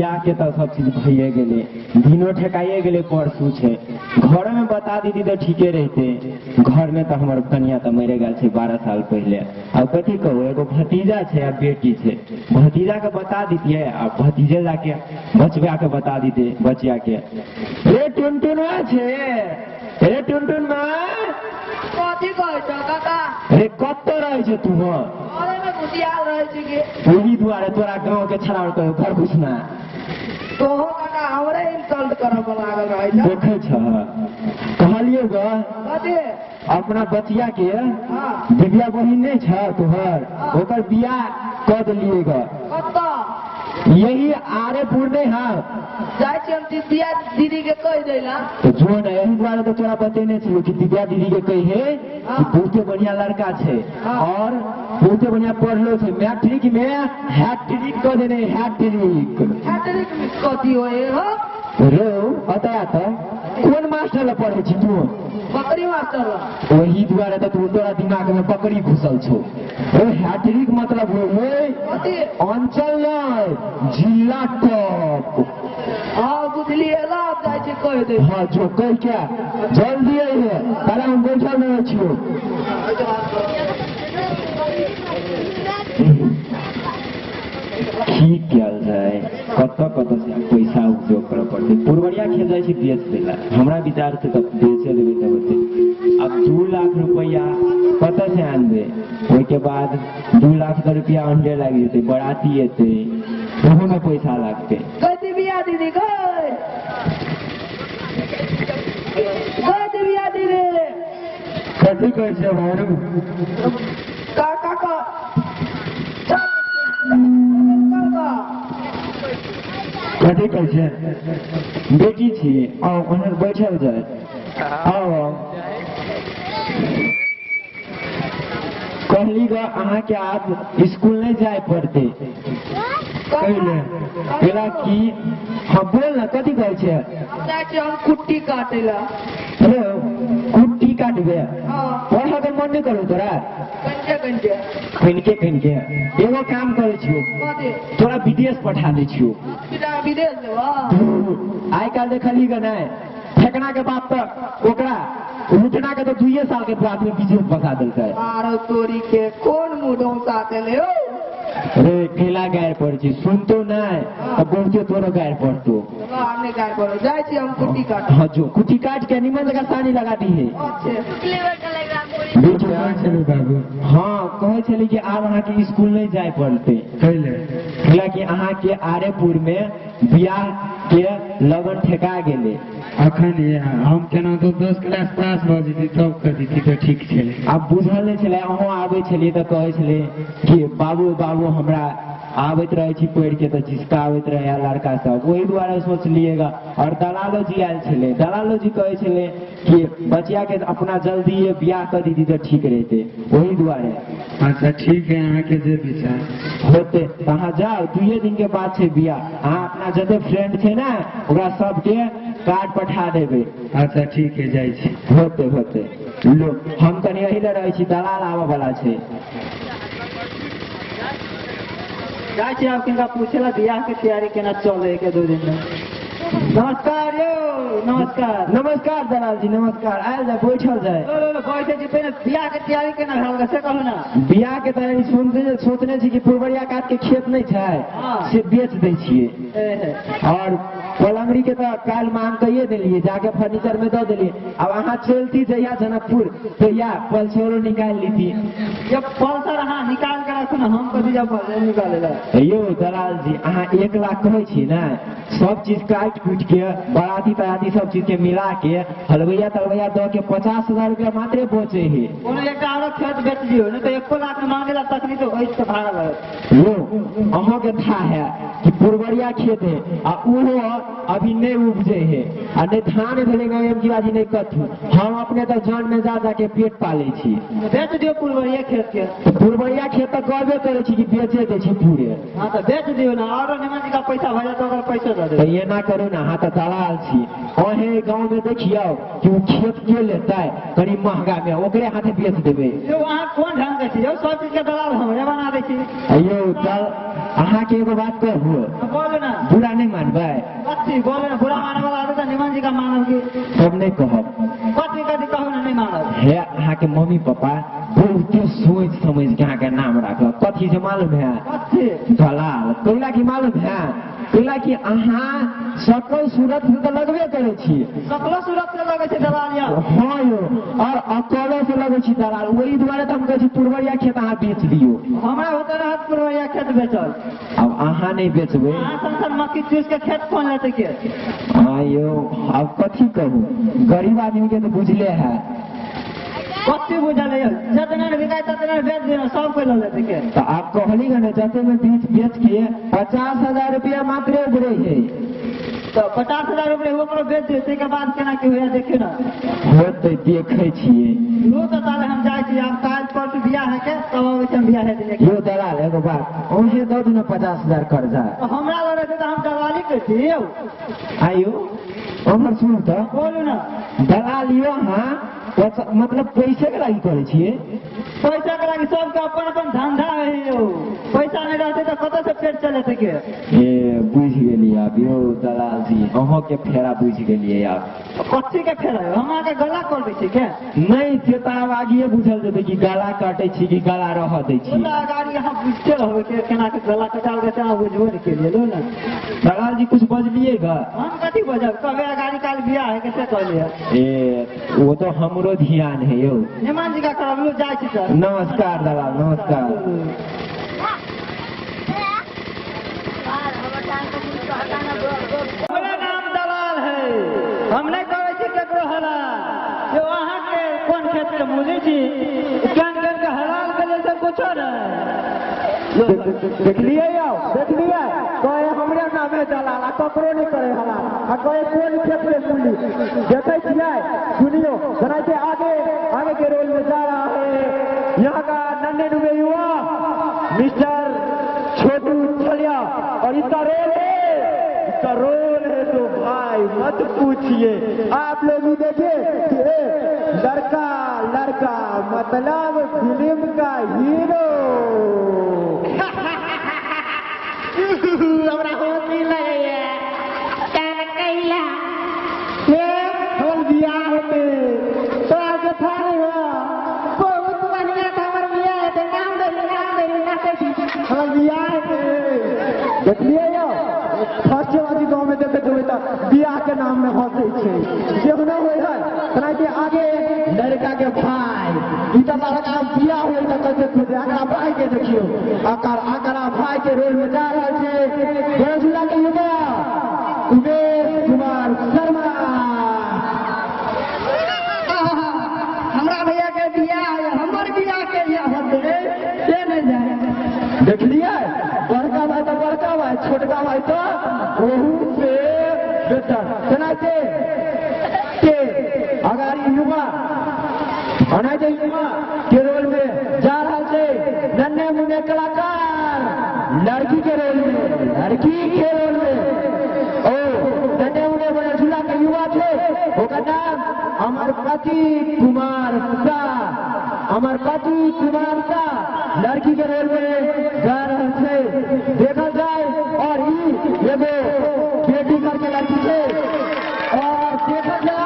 बियाह के तो सब चीज भइए गेलै, दिनो ठेकाइए गेलै, परसू छै। घर में बता दीदी तो ठीके रहते। घर में तो हमर कनिया तो मरे गेल छै 12 साल पहले। अब कथी कहू, एगो भतीजा छै आ बेटी छै। भतीजा के बता दीतियै आ भतीजे जाके बचबा के बता दीते बचिया के। रे टुनटुनवा छै, रे टुनटुन मा कथी कहै छौ काका? रे कतऽ रहै छै तू? घरे में घुसियाल रहै छी की। ओही दुआरे तोरा गाँव के छड़ाड़ कहियो घर घुसना। तोहो काका हमरे इंसल्ट करऽ पर लागल रहै छ। देखै छ, कहलियौ ग कथी? अपना बचिया के हाँ। दिव्या बहिन नहीं छ तोहर, ओकर बियाह कऽ देलियै ग। कतऽ? यही आरेपुर नहीं है। जाइ छी हम दिव्या दीदी के कहि दैला। तो जो ने यही दुआरे तो तोरा बतेने छियौ कि दिव्या दीदी के कहिहे कि बहुते बढ़िया लड़का छै और बहुते बढ़िया पढ़लो छै, मैट्रिक में हैट्रिक कऽ देने। हैट्रिक हैट्रिक कथी होय हो? रो अतया तऽ कोन मास्टर लग पढ़ै छी तू? बकरी मास्टर लग। ओही दुआरे तऽ तू तोरा दिमाग में बकरी घुसल छौ। ओ हैट्रिक मतलब होय कथी? अंचल नहीं, जिला टॉप। हाँ बुझलियै, लाभ जाइ छी कहि दै। हाँ जो कहि के जल्दी अइहे, ताला हम बैठल रहै छियौ। की कयल जाय, कतऽ कतऽ से पैसा उपयोग करऽ पड़तै। पुरवरिया खेत जाइ छै बेच दै ला, हमरा विचार से तऽ बेचे देबै तऽ होतै। आब 2 लाख रुपैआ कतऽ से आनबै? ओहिके बाद 2 लाख तऽ रुपैआ अंडे लागि जेतै, बराती एतै, ओहोमे पैसा लागतै। गै दिव्या दीदी गै, गै दिव्या दीदी। कथी कहै छै भारू? काका का कथी कहै छै? बेटी छी, आउ ओन्ने बैठल जाय। आउ कहली ग अहाँके आब स्कूल नहीं जाय पड़तै। कहले कहला कि हाँ बोल ना, कथी कहै छै? जाइ छी हम कुट्टी काटै ला। हेलो कुट्टी काटबे? हाँ। पढ़ऽ के मन नहीं करू तोरा? कनिके कनिके। कनिके कनिके। एगो काम करै छियौ, कथी? तोरा विदेश पठा दै छियौ। विदेश जेबऽ? आइ काल्हि देखलही ग नहि, ठेकना के बाप तऽ ओकरा लुटना के तो 2 साल के बाद में विदेश बसा देलकै। आरो तोरी के कोन मुँह डोसा देले हो? रे केला गारि पड़ै छी, सुनतो नहि तऽ बहुते तोरो गारि पड़तो। हम नहि गारि पड़ो, जाइ छी हम कुट्टी काट। हाँ जो कुट्टी काट के निमन जगह सानी लगा दी है। अच्छे। बाबू हाँ कहै छली कि आब अहाँके स्कूल नहीं जाय पड़तै। कैले? कहला कि अहाँके आरेपुर में बियाह के लगन ठेका गेलै। अखन हम केना तो 10 क्लास पास भऽ जेती तब कऽ देती तऽ ठीक छलै। आब बुझल नहि छलै, अहूँ आबै छलियै तऽ कहै छलै कि बाबू बाबू हमरा आबैत रहै छी पढ़ि के तऽ झिसकाबैत रहै लड़का सब, ओहि दुआरे सोचलियै ग। और दलालो जी आयल छलै, दलालो जी कहै छलै कि बचिया के अपना जल्दी बियाह कऽ दीदी तऽ ठीक रहतै, ओहि दुआरे। अच्छा ठीक है, अहाँके जे विचार होतै तऽ अहाँ जाउ, 2 दिन के बाद छै बियाह। अहाँ अपना जते फ्रेंड छै ने ओकरा सबके कार्ड पठा देबै। अच्छा ठीक है, जाइ छी। होते होते लो हम कनि एहि लए रहै छी, दलाल आबऽ वाला छै। जाइ छी आब किनका पूछे ला बियाह के तैयारी केना चले के 2 दिन में। नमस्कार यो, नमस्कार। नमस्कार दलाल जी, नमस्कार। आयल जाय, बैठल जाय। बैठे छी, पहिने बियाह के तैयारी केना भेल से कहू ना। बियाह के तैयारी सुनते सोचने छी कि पुरवरिया कात के खेत नहीं छै से बेच दै छियै। और पलंगड़ी के तऽ काल्हि मांग कहिए देलियै, जाके फर्नीचर में दऽ देलियै। अब अहाँ चलती जहिया जनकपुर तहिया पल्सरो निकालि लीती। जब पल्सर अहाँ निकाल के राखू ना, हम कथी जब निकाले ला। यौ दलाल जी अहाँ 1 लाख कहै छी ने, सब चीज काटि कुटि के बराती तराती सब चीज के मिला के हलवैया तलवैया दऽ के 50,000 रुपया मात्रे बचे है। कोनो एकटा आरो खेत बेच दियौ, नहि तऽ 1 लाख मांगे ला तखनी तो ओहि से भाड़ा लागत। यौ अहाँ के था है कि पुरवरिया खेत है आ उहो अभी नहीं उपजे है आ नहीं धान भेलै नहीं जीवाजी नहीं कथू। हम अपने तो जन में जा जाके पेट पाले छी। बेच दियौ पुरबरिया खेत के। तो पुरबरिया खेत तो कहबे करै छी कि बेचे दै छी पूरे। हाँ तो बेच दियौ ना, औरो निमन जी का पैसा भऽ जायत ओकर पैसा दऽ तो देबै। एना करू ना, अहाँ तो दलाल छी। अहें गाँव में देखियौ कि ओ खेत के लेतै कनि महंगा में, ओकरे हाथे बेच देबै। यौ अहाँ कोन ढंग के छी यौ, सब चीज के दलाल हमरे बना दै छी। यौ दल अहाँके एगो बात कहू? बोलू ना। बुरा नहीं मानबै? कथी बोलू ना, बुरा माने वाला आदमी तऽ निमन जी का मानब की? तब नहीं कहब। कथी कथी कहू ना, नहीं मानब। हे अहाँके मम्मी पापा बहुते सोच समझ के अहाँके नाम राखलक। कथी से मालूम है? कथी? दलाल। कैला की मालूम है? कैला की अहाँ सकल सूरत से तऽ लगबे करै छी। सकलो सूरत से लगै छै दलाल यौ। हाँ यौ, और अकलो से लगै छी दलाल। ओहि दुआरे तऽ हम कहै छी पुरबरिया खेत अहाँ बेच दियौ। हमरा होते रहत पुरबरिया खेत बेचल। आब अहाँ नहीं बेचबै। अहाँ सन मक्खी चूस के खेत कोन लेतै के? हाँ यौ, आब कथी कहू, गरीब आदमी के तऽ बुझले है। कथी बुझल यौ, जतना ने बिकाय ततना ने बेच दियौ, सब कोइ लऽ लेतै के? तो आप कहली ने जते में बीच बेच के 50,000 रुपया मात्र उगरे है। तो 50,000 रुपया ओकरो बेच दियौ, ताहिके बाद केना की होइया देखियौ ना। होतै देखै छियै। लू तऽ ताले हम जाइ छी, आब काल्हि परसू बियाह है के तब अबै छी हम बियाह है दिने। यौ दलाल एगो बात, अहें दऽ दियौ 50,000 कर्जा। तऽ हमरा लग रहतै तऽ हम दलाली करै छी यौ। आयौ हमर सुनू तऽ। बोलू ना। दलाल यौ अहाँ मतलब पैसे के लागि करै छियै? पैसा के लागि सबके अपन अपन धंधा है यौ, पैसा नहीं रहतै तऽ कतऽ से पेट चलेतै के? ए बुझि गेलियै आब यौ दलाल जी, अहाँके फेरा बुझि गेलियै आब। कथी के फेरा यौ, हम अहाँके गला कटै दै छी के? नहीं से तऽ आब आगिए बुझल जेतै कि गला काटै छी कि गला रहऽ दै छी। ओ तऽ अगाड़ी अहाँ बुझते रहबै के केना के गला कटाल गेल, अहाँ बुझबो नहि केलियै। लो ना दलाल जी कुछ बजलियै ग? हम कथी बजब, कहबै अगाड़ी काल्हि बियाह है के से कहलियै। ए वो तो हमरो ध्यान है यौ। निमन जी का करब, लो जाइ छी तऽ। नमस्कार दलाल, नमस्कार। हमरा नाम दलाल है, हम नहीं कहै छी केकरो हलाल। यौ अहाँके कोन खेत के मूली छी, केन केन के हलाल के लेल से कुछो नहि। देखलियै यौ, देखलियै कहे हमरे नामे दलाल आ ककरो नहीं करे हलाल, आ कहे कोन खेत के मूली। देखै छियै, सुनियो जेनाहिते आगे आगे के रोल में जा रहा है यहाँ का नन्हे नुमे युवा मिस्टर छोटू छलिया, और इसका रोल है, इसका रोल है तो भाई मत पूछिए। आप लोग भी देखिए कि लड़का लड़का मतलब फिल्म का हीरो। हमरा हँसी लगैया कैला हमर बियाह हेतै तोरा के थारे बहुत बढ़िया हमर बियाह हेतै, नाम देली नाम देली नाचै छी। हमर बियाह हेतै। देखलियै यौ, फर्स्ट बाजी गाँव में देखैत होबै तऽ बियाह के नाम में हंसै छै, केहनो होइ है। तेनाहिते आगे लड़का के भाई, ई तऽ लड़का बियाह होइ तऽ कते खुश, एकरा भाई के देखियौ, एकरा भाई के रोल में जा रहल छै बेजुला के युवा उमेश कुमार शर्मा। हमरा भैया के बियाह है, हमर बियाह के होतै से नहि जाने। देखलियै, बड़का भाई तऽ बड़का भाई, छोटका भाई तऽ ओहू से बेटर। तेनाहिते के अगाड़ी युवा अनाहिते युवा के रोल में जा रहल छै नन्हे मुन्ने कलाकार लड़की के रोल में, लड़की के रोल में ओ नन्हे मुन्ने बड़ा के युवा छै, ओकर नाम अमरपति कुमार शाह, अमरपति कुमार शाह लड़की के रोल में जा रहल छै। देखल जाय और ई एगो बेटी करके लड़की छै, और देखल जाय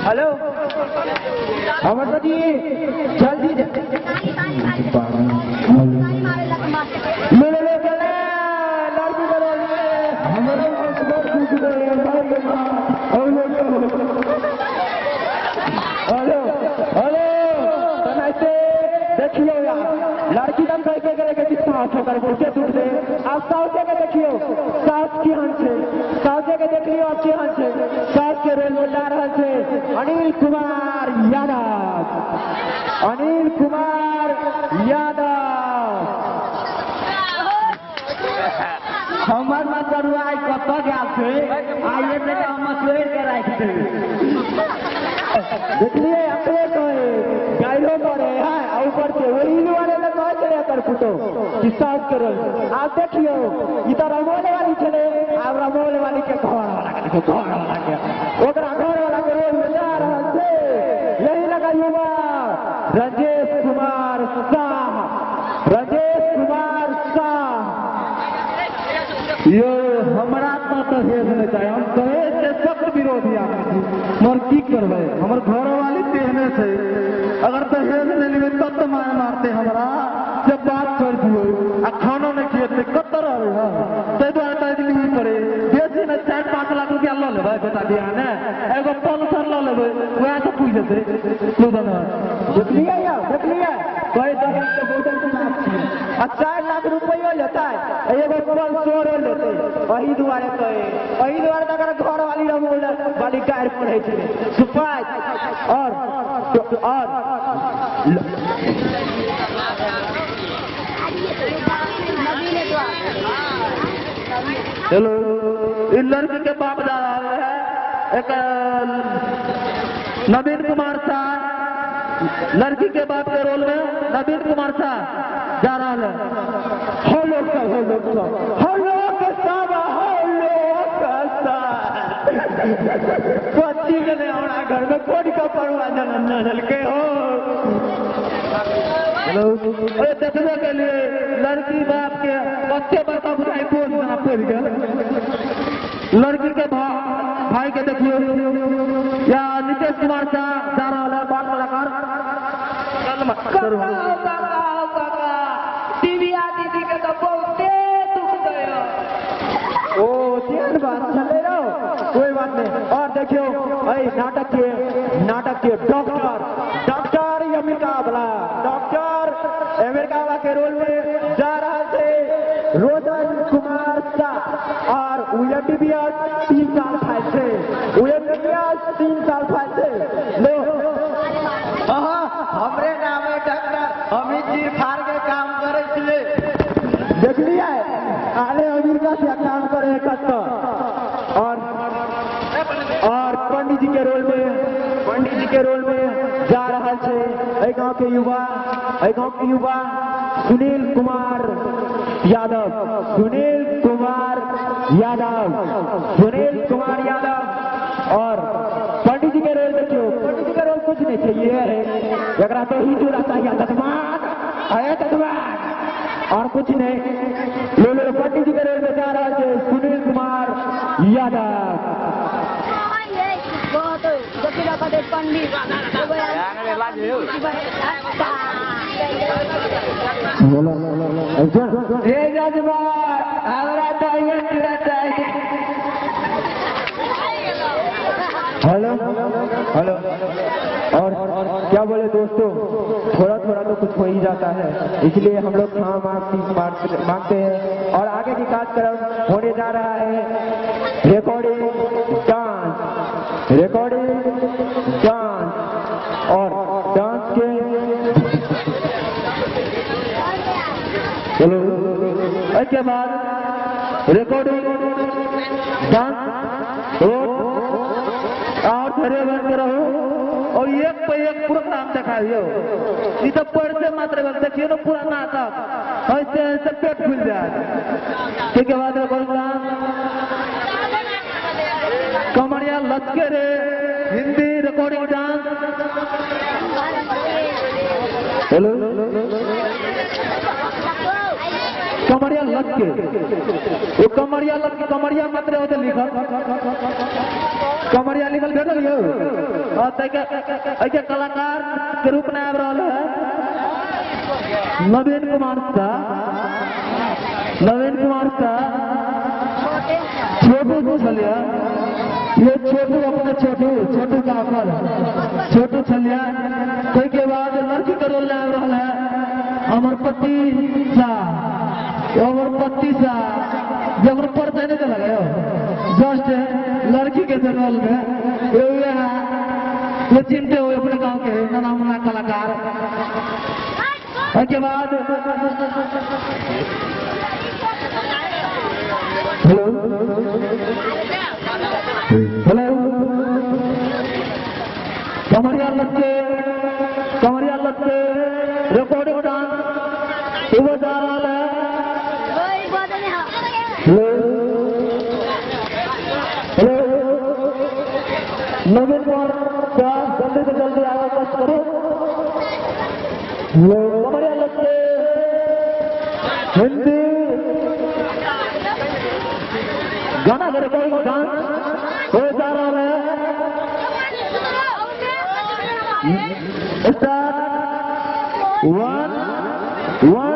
हेलो अमरपति जल्दी ले ले ले चले लड़की के रोल में। दुख दे भाई के मां। हेलो हेलो बनाइते देखियो यार लड़की दम करके करे के सास होकर बहुते दुख दे। आप साउसे के देखियो सास की हन छे, साउसे के देख लियो आप की हन छे। सास के रोल में जा रहल छे अनिल कुमार यादव, अनिल कुमार यादव। हमर मसरुआ आइ कतऽ गेल छै, आइए बेटा हम मसोरि के राखि देबै। देखलिए अपने कहे गाइलो करे है ऊपर से वही दुआरे तऽ कहै छलै एकर पुतोहु कि सास के रोल। आब देखियो ई तऽ रमोल वाली छलै, आब रमोल वाली के घर वाला के देखियो, घर वाला के ओकरा घर वाला के रोल में जा रहल छै यही लगा युवा रजेश कुमार शाह, रजेश कुमार शाह। यो हमरा तो दहेज नहीं चाहिए, हम दहेज के सख्त विरोधी आदमी छी, मगर की करबै, हमर घरवाली तेहने छै, अगर दहेज नहीं लेबै तब तो मार मारते हमरा, से बात कर दियो आ खानो नहीं खिएतै कतऽ रहबै हम, ताहि दुआरे दहेज लेबे पड़े। बेसी नहि 4-5 लाख रुपया लऽ लेबै बेटा बियाह ने, एगो पल्सर लऽ लेबै वएह से पुछि जेतै। देखलियै यौ, देखलियै कोई दहेज के बोतल खिलाफ छी आ 4 लाख रुपयो लेतै एगो पल्सरो लेतै, एहि दुआरे कहे, एहि दुआरे तऽ अगर घर वाली रमोल वाली गारि पढ़ै छलै सुपाइ। और हेलो इस लड़की के बाप जा रहा है एक नवीन कुमार शाह, लड़की के बाप के रोल में नवीन कुमार शाह जा रहा है। हेलो सब, हेलो सब, हेलो सब, हेलो सब। कच्ची के नहीं हमरा घर में कोन के परुआ जनम देलकै हो। हेलो अरे देखने के लिए लड़की बाप के बच्चे बड़का बुझाई बोझ ना पड़ गया। लड़की के भाई के देखियो या नीतीश कुमार शाह जा रहा है बाल कलाकार। दिव्या दीदी के तो बहुते दुख गयो। ओ तेहन बात छलै रौ, कोई बात नहीं। और देखियो एहि नाटक के डॉक्टर, डॉक्टर अमेरिका वाला, डॉक्टर अमेरिका वाला के रोल में जा रहा छै रोशन कुमार शाह। और एमबीबीएस 3 साल फाइल छै, एमबीबीएस 3 साल फाइल छै। लो हमरे नाम है डॉक्टर, हम ही चीर फाड़ के काम करे छलिए। देखलिए आले अमेरिका से काम करे कत्ता। और पंडित जी के रोल में, पंडित जी के रोल में जा रहा छै एहि गांव के युवा, एहि गांव के युवा सुनील कुमार यादव, सुनील कुमार यादव, सुनील कुमार यादव। और पंडित जी के रोल देखियो, पंडित जी के रोल कुछ नहीं छै, ये है एकरा तो ही जोड़ा चाहिए तत्मान, अरे तत्मान और कुछ नहीं। लो लो पंडित जी के रोल में जा रहा है सुनील कुमार यादव। हेलो हेलो और क्या बोले दोस्तों, थोड़ा थोड़ा तो कुछ हो ही जाता है, इसलिए हम लोग क्षमा मांगते हैं। और आगे की कार्यक्रम होने जा रहा है रिकॉर्डिंग डांस, रिकॉर्डिंग डांस। और डांस के चलो इसके बाद रिकॉर्डिंग डांस और धैर्य बन के रहो और एक पे एक प्रोग्राम देखाइयो। ये तो पढ़ते मात्र देखिए ना पूरा नाटक ऐसे ऐसे पेट फूल जाए। ठीक है बाद रिकॉर्डिंग डांस कमरिया लचके रे हिंदी रिकॉर्डिंग डांस। हेलो कमरिया लचके, वो कमरिया लचके कमरिया मात्र होते लिखल, कमरिया लिखल भेटल यौ। और के कलाकार के रूप में आबि रहल है नवीन कुमार शाह, नवीन कुमार शाह छोटू। छलिया ये छोटू अपने छोटू छोटू काफल छोटू छलिया। के बाद लड़की के रोल आबि रहल है अमरपति शाह। अमरपति शाह जब परिचय नहीं देलक यौ, जस्ट लड़की के रोल में ये है, ये चिन्हते हुए अपने गांव के नाना मुना कलाकार। के बाद हेलो हेलो कमरिया लत्ते रिकॉर्डिंग डांस वो जा रहा है। हेलो हेलो नवीन कुमार जल्दी से जल्दी आओ, कष्ट करो। कमरिया लत्ते हिंदी गाना का रिकॉर्डिंग डांस हो जा रहा है। स्टार्ट 1 1।